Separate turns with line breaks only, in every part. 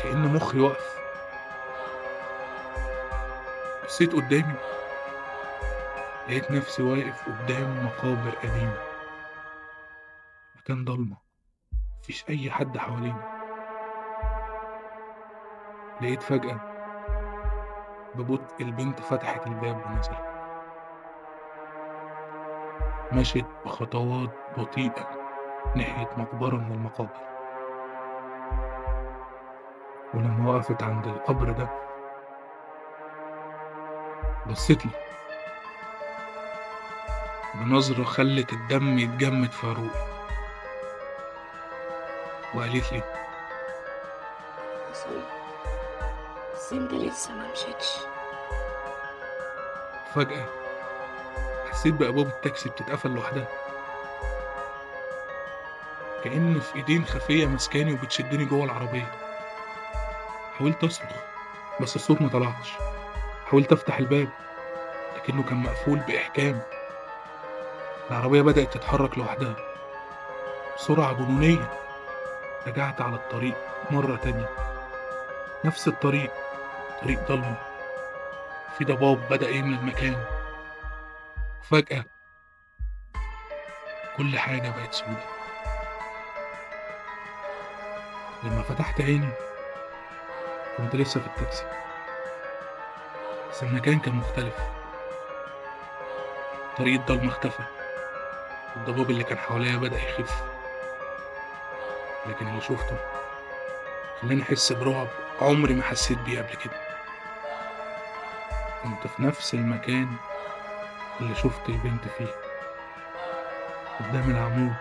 كأن مخي وقف. بصيت قدامي، لقيت نفسي واقف قدام مقابر قديمة، مكان ضلمة، مفيش أي حد حوالينا. لقيت فجأة ببطء البنت فتحت الباب ونزلت، مشت بخطوات بطيئة ناحية مقبرة من المقابر. ولما وقفت عند القبر ده بصيت لي بنظرة خلت الدم يتجمد في عروقي، وقالت لي:
وصلت، بس انت لسه ما مشيتش.
فجأة حسيت بأبواب التاكسي بتتقفل لوحدها، كأن في ايدين خفية مسكاني وبتشدني جوه العربية. حاولت أصرخ بس الصوت ما طلعش. حاولت أفتح الباب لكنه كان مقفول بإحكام. العربية بدأت تتحرك لوحدها بسرعة جنونية. رجعت على الطريق مرة تانية، نفس الطريق، طريق ضلمة، في ضباب بدأ يملى المكان. وفجأة كل حاجة بقت سودة. لما فتحت عيني كنت لسه في التاكسي، بس المكان كان مختلف. طريق الضلمة اختفى، الضباب اللي كان حواليا بدأ يخف، لكن اللي شفته خلاني أحس برعب عمري ما حسيت بيه قبل كده. كنت في نفس المكان اللي شفت البنت فيه، قدام العمود،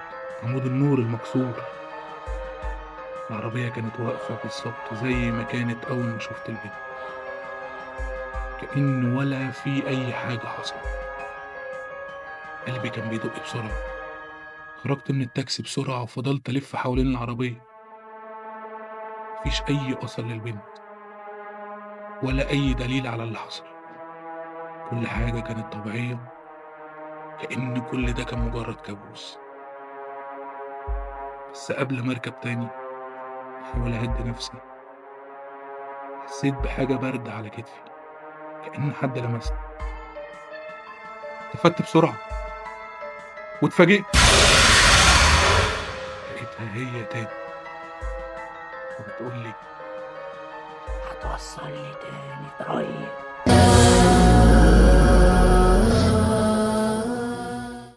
عمود النور المكسور. العربية كانت واقفة بالظبط زي ما كانت أول ما شفت البنت، كأن ولا في أي حاجة حصلت. قلبي كان بيدق بسرعة. خرجت من التاكسي بسرعة وفضلت ألف حوالين العربية. مفيش أي أثر للبنت ولا أي دليل على اللي حصل. كل حاجة كانت طبيعية، كأن كل ده كان مجرد كابوس. بس قبل ما أركب تاني أحاول أهدي نفسي، حسيت بحاجة باردة على كتفي، كأن حد لمسني. التفت بسرعة واتفاجئت، لقيتها هي تاني وبتقول لي:
هتوصلني تاني قريب.